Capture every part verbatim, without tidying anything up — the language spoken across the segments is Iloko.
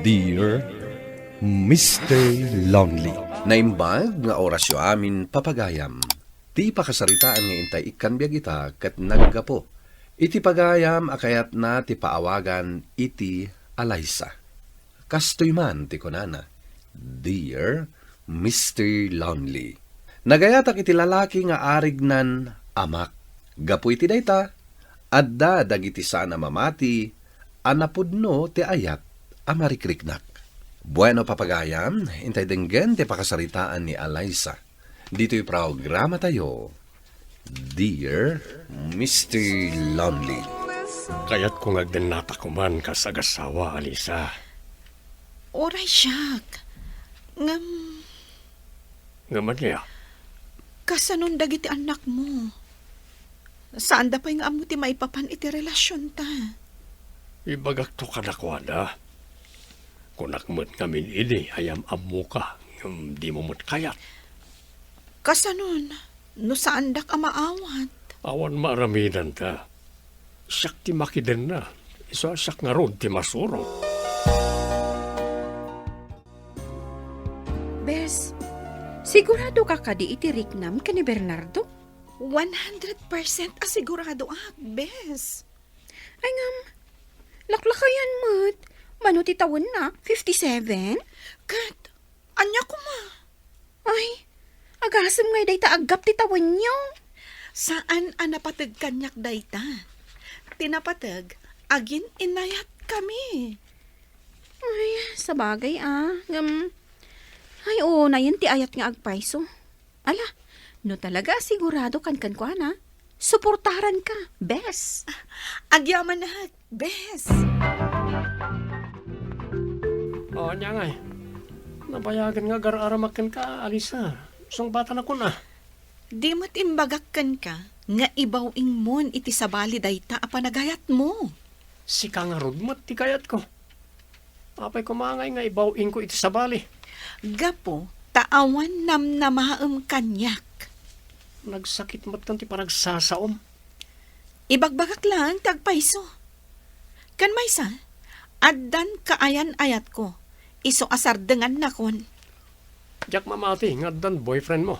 Dear Mister Lonely. Naimbag nga orasyo amin, papagayam. Ti pakasaritaan nga intay ikkan biag ita ket naggapu iti pagayam a kayatna ti paawagan iti Alaysa. Kastoy man ti kunana, "Dear Mister Lonely." Nagayatak iti lalaki nga arignan amak. Gapu iti dayta, adda dagiti saan a mamati a napudno ti ayat a marikriknak. Bueno, papagayam, intay denggen ti pakasaritaan ni Alaysa. Ditoy programatayo, Dear Mister Lonely. Kayatko nga agdennata koman kas agassawa, Alaysa. Uray siak. Ngem, Ngem ania? Kasanon dagiti annakmo? Saanda pay nga ammo ti maipapan iti relasionta. Ibagakto kadakuada. Kunak met ngamin idi a yam-ammoka, ngem dimo met kayat. Kasanon, no saandak a maawat? Awan maaramidanta. Siak ti makidenna, isu a siak ngarud ti masurot. Bes, sigurado ka kadi iti riknam ken ni Bernardo? One hundred percent a sigurado ak, bes. Ay ngem, laklakayan met. Mano ti tawenna? Fifty-seven? Ket, ania koma? Ay, agasem ngay dayta aggap ti tawenyo. Saan a napateg kaniak dayta. Ti napateg, agin-innayatkami. Ay, sabagay a. Ngem, ay, unayen ti ayat nga agpayso. Ala, no talaga a sigurado kan kenkuana, suportaranka, bes. Agyamanak, bes. O, ania ngay? Nabayagen nga agar-aramak kenka, Alaysa. Sungbatanakon a. Di met imbagak kenka nga ibaw-ingmon iti sabali dayta a panagayatmo. Sika ngarud met ti kayatko. Apay koma ngay nga ibaw-ingko iti sabali? Gapu ta awan namnamaem kaniak. Nagsakit met kan ti panagsasaom. Ibagbagak laeng ti agpayso. Ken maysa, addan kaayan-ayatko, isu a sardengannakon. Diak mamati nga addan boyfriendmo.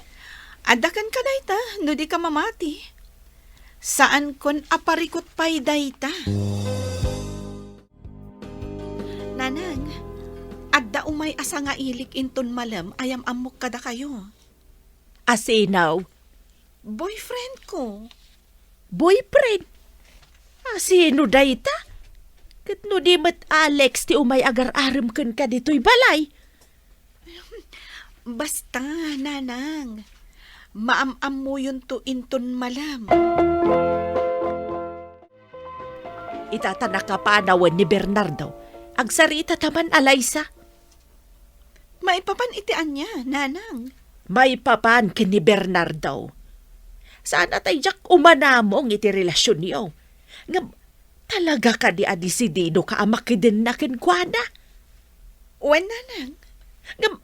Adda kenka dayta, no dika mamati. Saankon a parikut pay dayta. Nanang, adda umay a sangailik inton malem a yam-ammok kadakayo. A sino? Boyfriendko. Boyfriend? A sino dayta? Ket no di met Alex ti umay agar-arem kenka ditoy balay? Basta, Nanang, maam-ammoyonto inton malem. Ita ta nakapanawen ni Bernardo, agsarita ta man, Alaysa. Maipapan iti ania, Nanang? Maipapan ken ni Bernardo. Saan a tay diak umanamong iti relasionyo. Ngem, talaga kadi a disididoka a makidenna kenkuana? Wen, Nanang. Ngem,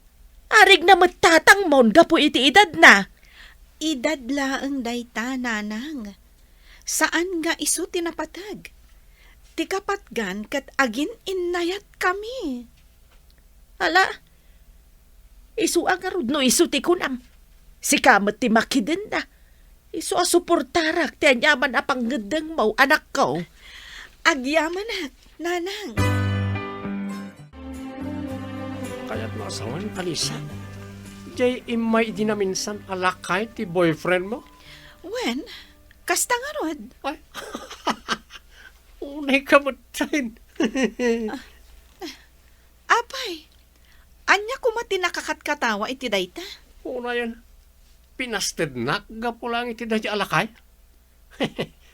arigna met tatangmon gapu iti edadna. Edad laeng dayta, Nanang. Saan nga isu ti napateg. Ti kapatgan ket agin-innayatkami. Ala, isu a ngarud no isu ti kunam. Sika met ti makidenna. Isu a suportarak ti aniaman a pangngeddengmo, anakko. Agyamanak, Nanang. Kayatmo a sawen, Alaysa? Diay immay idi naminsan a lakay ti boyfriendmo? Wen, kasta ngarud. Ay. Unay ka met, Tin. Apay, ania koma ti nakakatkatawa iti dayta? Unayen, pinastednak gapu laeng iti dayta a lakay.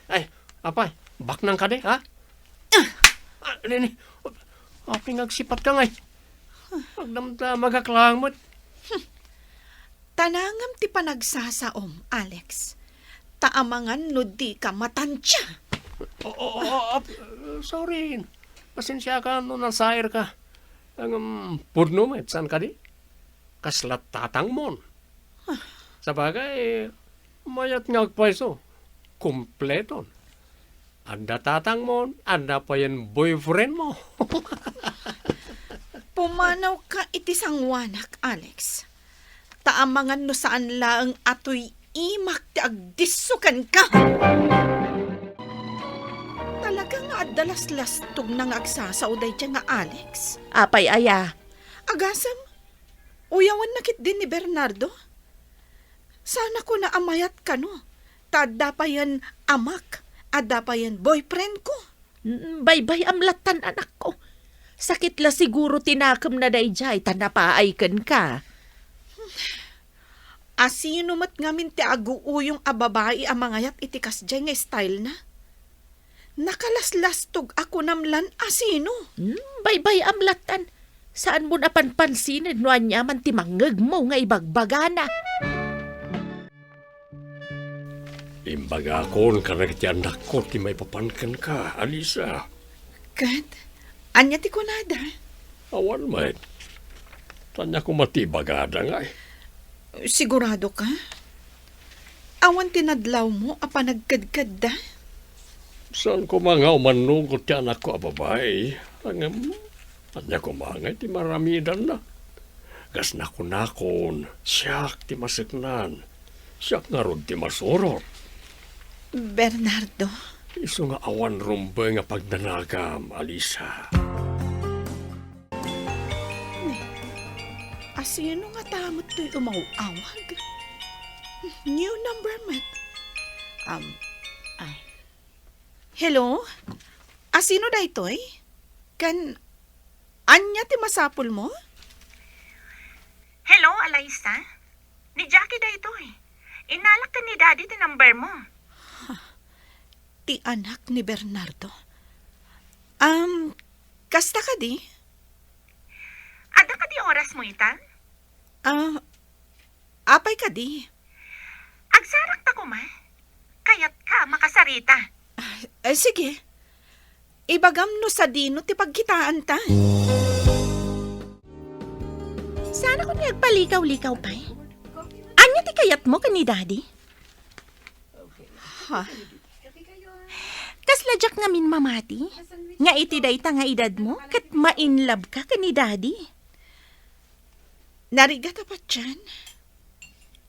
Ay, apay, baknang kadi, ha? Ah, nini, apay nga agsipatka ngay? Agdamdamagak laeng met. Tanangem ti panagsasaom, Alex. Ta amangan no dika matantia. O, o, o, o, ap-, sorry. Pasensiaka no nasairka. Ngem, pudno met, saan kadi? Kasla tatangmon. Sabagay, mayat nga agpayso. Kompleton. Adda tatangmon, adda payen boyfriendmo. Pumanawka iti sanguanak, Alex. Ta amangan no saan laeng a toy imak ti agdisso kenka. Talaga nga adda laslastogna nga agsasao daydiay nga Alex. Apay aya? Agasem, uyawenna ketdi ni Bernardo. Saan a kuna a mayat kano, ta adda payen amak, adda payen boyfriend ko. Mm, baybay-am lattan, anakko. Sakit la siguro ti nakemna daydiay ta napaay kenka. Asino met ngamin ti aguuyong a babai a mangayat iti kasdiay nga style na? Nakalaslastog a kunam lan asino. Hmm, baybay-am lattan. Saanmo a panpansinen no aniaman ti mangngegmo nga ibagbagana. Imbagakon kadagiti annakko ti maipapan kenka, Alisa. Ket, ania ti kunada? Awan met. Ania koma ti ibagada ngay? Sigurado ka? Awan ti nadlawmo a panagkedkedda? Saan koma nga umannugot ti anakko a babai. Ngem, ania koma ngay ti maramidanna? Kas nakunakon, siak ti maseknan. Siak ngarud ti masurot. Bernardo. Isu nga awan rumbeng a pagnanagam, Alisa. Asino ngata met toy umaw-awag? New number met. Um, ah. Hello? Asino daytoy? Ken ania ti masapulmo? Hello, Alaysa? Ni Jackie daytoy. Innalak ken ni Daddy ti number mo. Ti anak ni Bernardo. Um, kasta kadi? Adda kadi orasmo ita? Ah, apay kadi? Agsarakta koma. Kayatka a makasarita. Eh, sige. Ibagam no sadino ti pagkitaanta. Saan a koma agpalikaw-likaw pay? Ania ti kayatmo ken ni Daddy? Ha? Kasla diak ngamin mamati nga iti dayta nga edadmo ket ma-in love ka ken ni Daddy. Narigat a patien,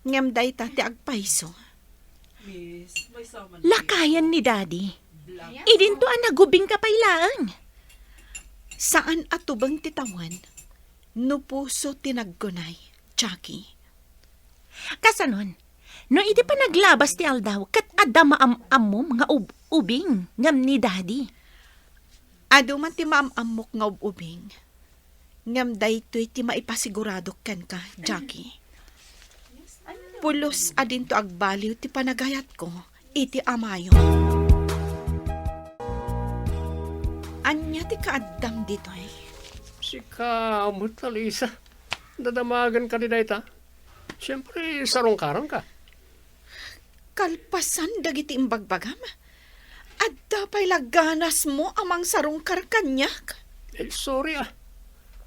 ngem dayta ti agpayso. Lakayen ni Daddy. Idinto a nagubingka pay laeng. Saan a tubeng ti tawen no puso ti nagkunay, Jackie. Kasanon, no idi panaglabas ti aldaw ket adda maam-ammom nga ub-ubing ngem ni Daddy? Adu man ti maam-ammok nga ub-ubing, ngem daytoy ti maipasiguradok kenka, Jackie. Pulos a dinto agbaliw ti panagayatko iti amayo. Ania ti kaaddam ditoy? Sika met, Alisa. Dadamagen kadi dayta? Siempre, sarungkaranka. Kalpasan dagiti imbagbagam, adda pay la ganasmo a mangsarungkar kaniak? Eh, sorry, ah.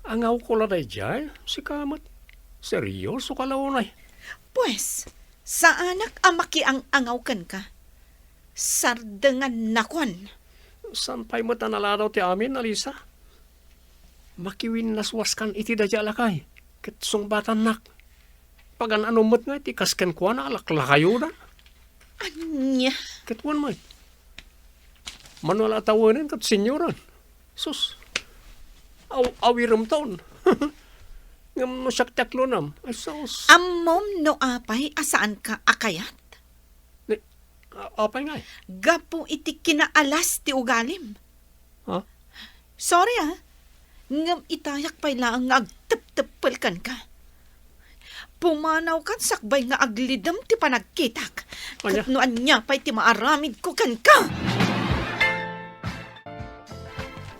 Angawko la daydiay, sika met. Seryoso ka la unay. Pues, saanak a makiang-angaw kenka. Sardengannakon. Saan pay met a naladaw ti amin, Alisa? Makiwinnaswaskan iti daydiay a lakay, ket sungbatannak. Pagan-anom met nga iti kas kenkuana a laklakayodan. Ania? Ket wen met. Manual a tawenen ket senyoran. Sus. Aw-, awiremton. Ngem no siak ti aklonam. Ay, sus. Ammom no apay a saanka a kayat? Ni, a-, apay ngay? Gapu iti kinaalas ti ugalim. Ha? Sorry, ah. Ngem itayak pay laeng nga agtepteppel kenka. Pumanawkan sakbay nga aglidem ti panagkitak. Ania? Ket no ania pay ti maaramidko kenka.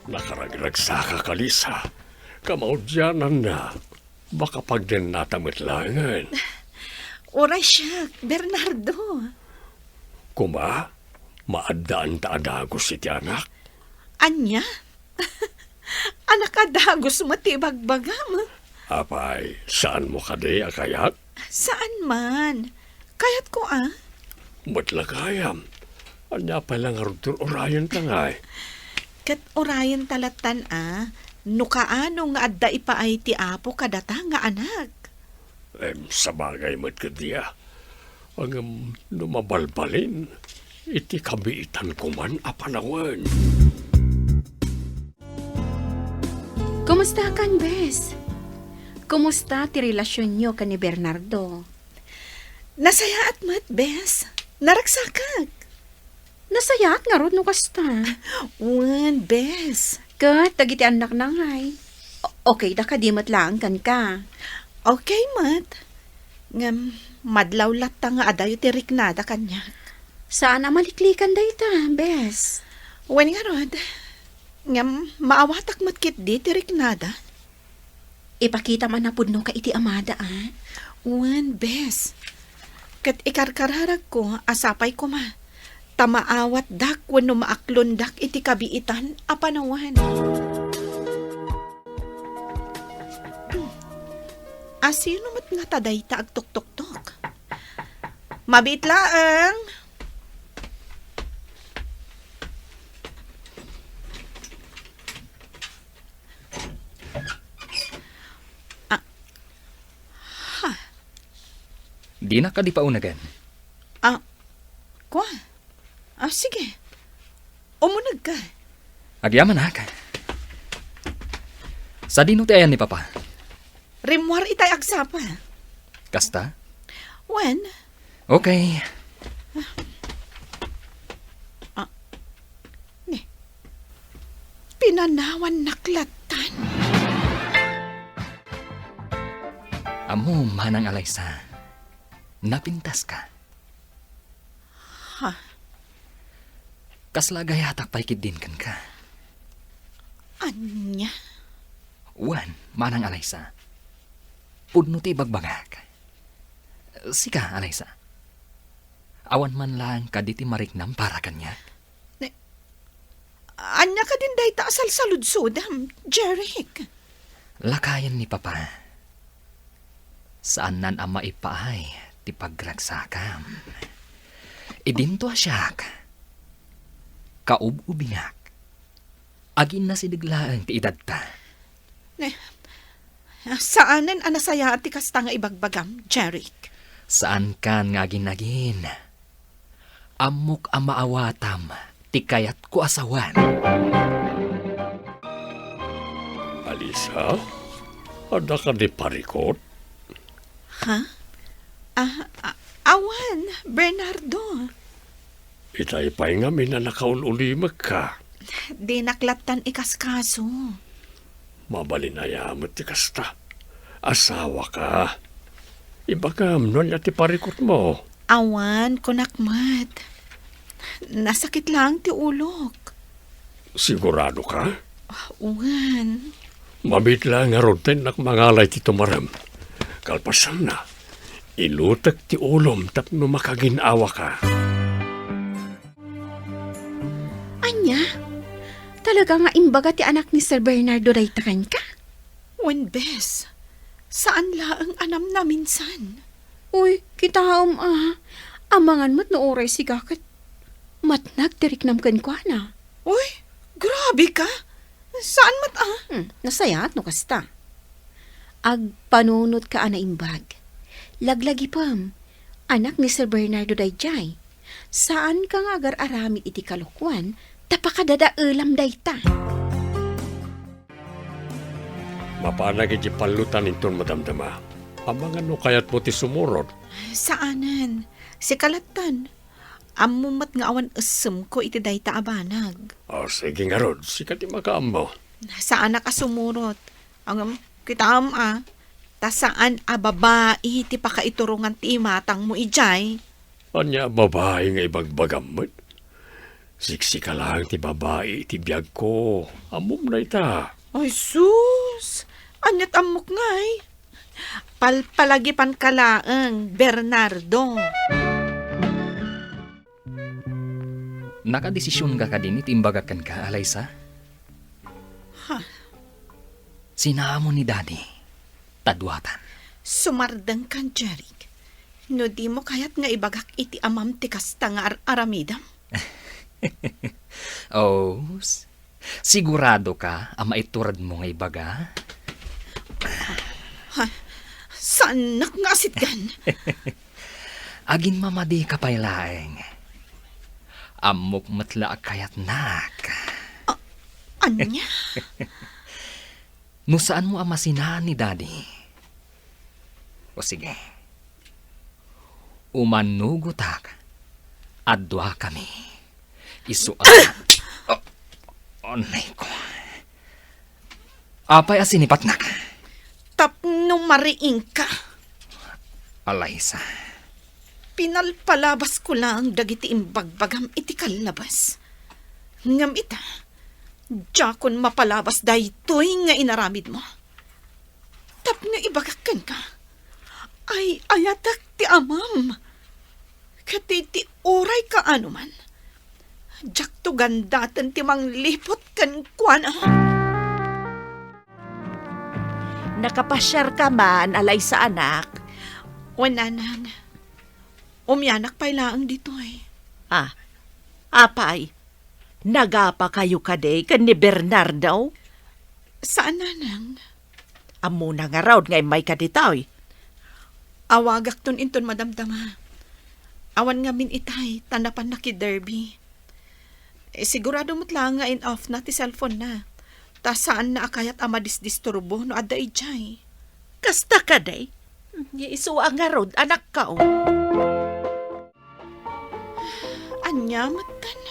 Nakaragragsakak, Alisa. Kamaudiananna. Baka pagnennata met laengen. Uray siak, Bernardo. Kuma, maaddaanta a dagus iti anak? Ania? Anak a dagus met ti ibagbagam. Apay, saanmo kadi a kayat? Saan man. Kayatko a. Met la gayam. Ania pay la ngarud ti urayenta ngay? Ket urayenta lattan a. No kaano nga adda ipaay ti Apo kadata nga anak? Em, sabagay met ket dia. Ngem no mabalbalin, iti kabiitan koman a panawen. Kumusta kan, bes? Kumusta ti relasionyo ken ni Bernardo? Nasayaat met, bes. Naragsakak. Nasayaat ngarud no kasta. Wen, bes. Ket dagiti annakna ngay? O-, okay da kadi met laeng kenka? Okay met. Ngem madlaw latta nga adayo ti riknada kaniak. Saan a maliklikan dayta, bes. Wen ngarud. Ngem maawatak met ketdi ti riknada. Ipakitam a napudnoka iti amada, a? Wen, bes. Ket ikarkararagko a sapay koma ta maawatdak wenno maaklondak iti kabiitan a panawen. A sino met ngata dayta agtuktoktok? Mabiit laeng. Ah, ha. Dina kadi paunagen? Ah, kua. Ah, sige. Umunegka. Agyamanak. Sadino ti ayan ni Papa? Rimmuar itay agsapa. Kasta? Wen. Okay. Ah, ni. Pinanawannak lattan. Ammom, Manang Alaysa, napintaska. Ha? Kasla agayatak pay ketdin kenka. Ania? Wen, Manang Alaysa. Pudno ti ibagbagak. Sika, Alaysa. Awan man laeng kadi ti mariknam para kaniak? Ne, ania kadin dayta a salsaludsodam, Jeric? Lakayen ni Papa. Saannan a maipaay ti pagragsakam. Idinto a siak, kaub-ubingak, aginasideg laeng ti edadta. Ne, saanen a nasayaat ti kasta nga ibagbagam, Jeric. Saankan nga agin-agin. Ammok a maawatam ti kayatko a sawen. Alisa, adda kadi parikut? Ha? Ah, a-, awan, Bernardo. Itay pay ngamin a nakaul-ulimekka. Dinak lattan ikaskaso. Mabalin aya met ti kasta. Asawaka. Ibagam no ania ti parikutmo. Awan, kunak met. Nasakit laeng ti ulok. Sigurado ka? Wen. Mabiit laeng ngarud ta innak mangalay ti tumarem. Kalpasanna, ilutek ti ulom tapno makagin-awaka. Ania? Talaga nga imbaga ti anak ni Sir Bernardo dayta kenka? Wen, bes. Saan laeng a namnaminsan. Uy, kitaem a. Amangan met no uray sika ket matnag ti riknam kenkuana. Uy, grabe ka. Saan met a? Hmm, nasayaat no kasta. Agpanunotka a naimbag. Laglagipem, anak ni Sir Bernardo daydiay. Saanka nga agar-aramid iti kalokuan, ta pakadadaelam dayta. Mapanak iti pallutan inton madamdama. Amangan no kayatmo ti sumurot. Saanen. Sika lattan. Ammom met nga awan essemko iti dayta a banag. O, sige ngarud, sika ti makaammo. Saanak a sumurot. Ngem, kitaem a, ta saan a babai ti pakaiturongan ti imatangmo idiay. Ania a babai nga ibagbagam met? Siksika laeng ti babai iti biagko. Ammom dayta. Ay, sus! Aniat ammok ngay? Palpalagipanka laeng, Bernardo. Nakadesisionka kadin iti imbagak kenka, Alaysa? Ha? Sinaamo ni Daddy, ta duatan. Sumardengkan, Jeric. No dimo kayat nga ibagak iti amam ti kasta nga ar-aramidem? Os, Siguradoka a maituredmo nga ibaga? Ha? Saannak nga asitgan? Aginmamadika pay laeng. Ammok met la a kayatnak. A-, ania? No saanmo a masinaan ni Daddy, o sige, umanugotak a duakami. Isu a... Oh, onay ko. Apay a sinipatnak? Tapno mariingka. Alaysa. Pinalpalabasko laeng dagiti imbagbagam iti kallabas. Ngem ita, diakon mapalabas daytoy nga inaramidmo. Tapno ibagak kenka, ay-ayatek ti amam. Ket iti uray kaanoman, diakto gandaten ti mangliput kenkuana. Nakapasiarka man, Alaysa, anak? Wen, nanang. Umianak pay laeng ditoy. Ah, apay? Nagapakayo kadi ken ni Bernardo? Saan, nanang. Ammona ngarud nga immayka ditoy? Awagakton inton madamdama. Awan ngamin itay, ta napanna ki Derby. Eh, sigurado met laeng nga in-off na ti cellphone na. Ta saanna a kayat a madisdisturbo no adda idiay. Kasta kadi? Isu a ngarud, anakko. Ania metten?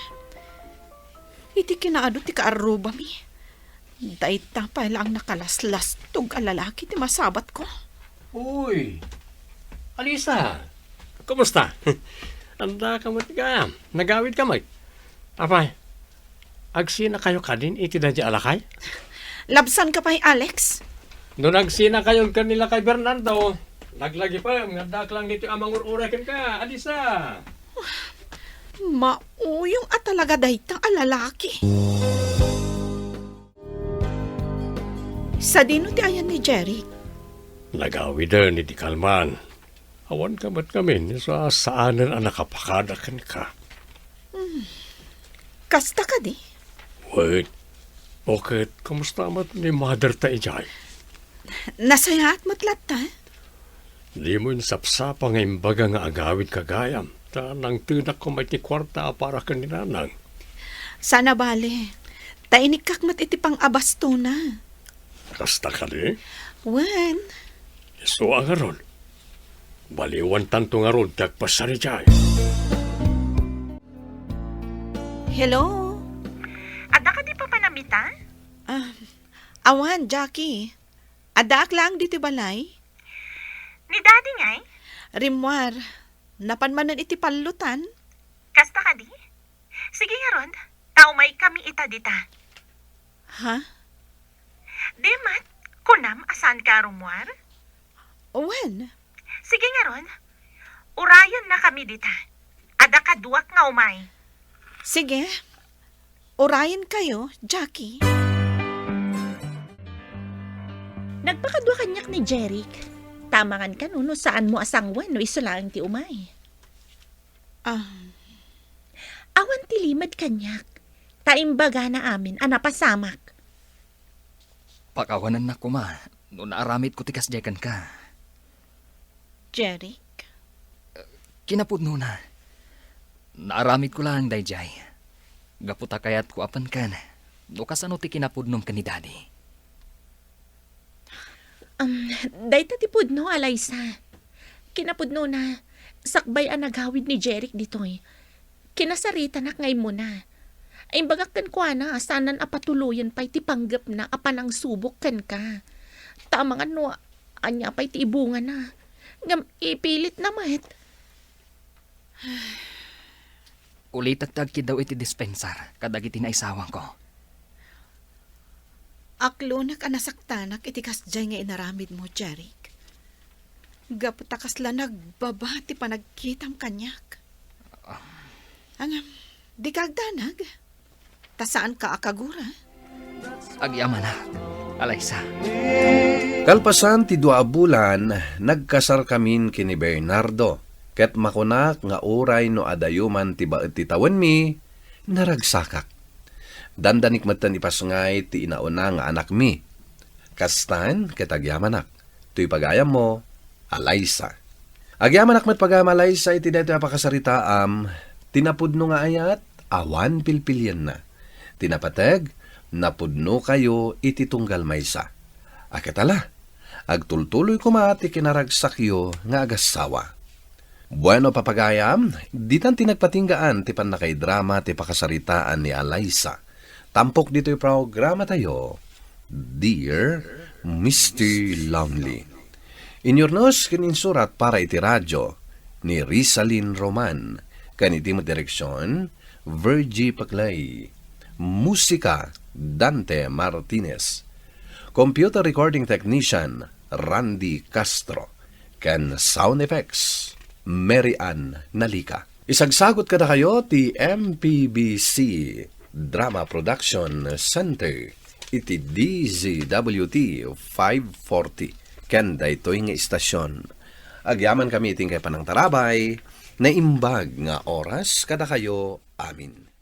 Iti kinaadu ti kaarrubami, dayta pay laeng nakalaslastog a lalaki ti masabatko. Uy, Alisa, kumusta? Andaka met gayam, nagawidka met. Apay, agsinakayo kadin iti daydi a lakay? Labsanka pay, Alex. No nagsinakayon ken ni Lakay Bernardo, laglagipem nga addaak lang ditoy a mangur-uray kenka, Alisa. Mauyong a talaga dayta a lalaki. Sadino ti ayan ni Jeric? Nagawiden iti kalman. Awan ka met ngamin, isu a saanen a nakapakada kenka. Hmm. Kasta kadi? Wait. O ket, kumusta met ni mother ta idiay? Nasayaat met latta. Dimo insapsapa nga imbaga nga agawidka gayam, ta nangtedak koma iti kuarta a para ken ni nanang. Saan a bale, ta inikkak met iti pangabastona. Kasta kadi? Wen. Isu a ngarud. Baliwantanto ngarud ti agpasiar idiay. Hello? Adda kadi papanam ita? Ah, awan, Jackie. Addaak laeng ditoy balay. Ni Daddy ngay? Rimmuar, napan manen iti pallutan. Kasta kadi? Sige ngarud, ta umaykami ita dita. Ha? Di met, kunam a saanka a rummuar? Wen. Sige ngarud, urayennakami dita. Adda kaduak nga umay. Sige. Urayenkayo, Jackie. Nagpakadua kaniak ni Jeric. Tamangan kano no saanmo a sanguen no isu laeng ti umay. Ah. Awan ti limed kaniak, ta imbagana amin a napasamak. Pakawanennak koma no naaramidko ti kasdiay kenka. Jeric? Kinapudnona, naaramidko laeng daydiay. Gapu ta kayatko a penken no kasano ti kinapudnom ken ni Daddy. Um, dayta ti pudno, Alaysa. Kinapudnona, sakbay a nagawid ni Jeric ditoy, kinasaritanak nga immuna. Imbagak kenkuana a saanan a patuloyen pay ti panggepna a panangsubok kenka. Ta amangan no ania pay ti ibungana. Ngem ipilitna met. Ulitek ti agkiddaw iti dispensar kadagiti naisawangko. Aklonek a nasaktanak iti kasdiay nga inaramidmo, Jeric. Gapu ta kasla nagbaba ti panagkitam kaniak. Ngem, dika agdanag. Ta saanka a kagura? Agyamanak, Alaysa. Kalpasan ti dua a bulan, nagkasarkamin ken ni Bernardo, ket makunak nga uray no adayo man ti baet ti tawenmi, naragsakak. Dandanik metten ipasngay ti inauna nga anakmi. Kastan ket agyamanak. Toy pagayammo, Alaysa. Agyamanak met pagayam, Alaysa, iti daytoy a pakasaritaam, ti napudno nga ayat, awan pilpilienna. Ti napateg, napudnokayo iti tunggal maysa. A ket ala, agtultuloy koma ti kinaragsakyo nga agassawa. Bueno, papagayam, ditan ti nagpatinggaan ti pannakaidrama ti pakasaritaan ni Alaysa. Tampok ditoy programatayo, Dear Mister Lonely. Inyurnos ken insurat para iti radio ni Risalin Roman, ken iti met direksion, Virgie Paclay. Musika, Dante Martinez. Computer recording technician, Randy Castro. Ken sound effects, Mary Ann Nalica. Isagsagut kadakayo ti M P B C Drama Production Center iti D Z W T five forty ken daytoy nga istasion. Agyamankami iti inkay panangtarabay, naimbag nga oras kadakayo amin.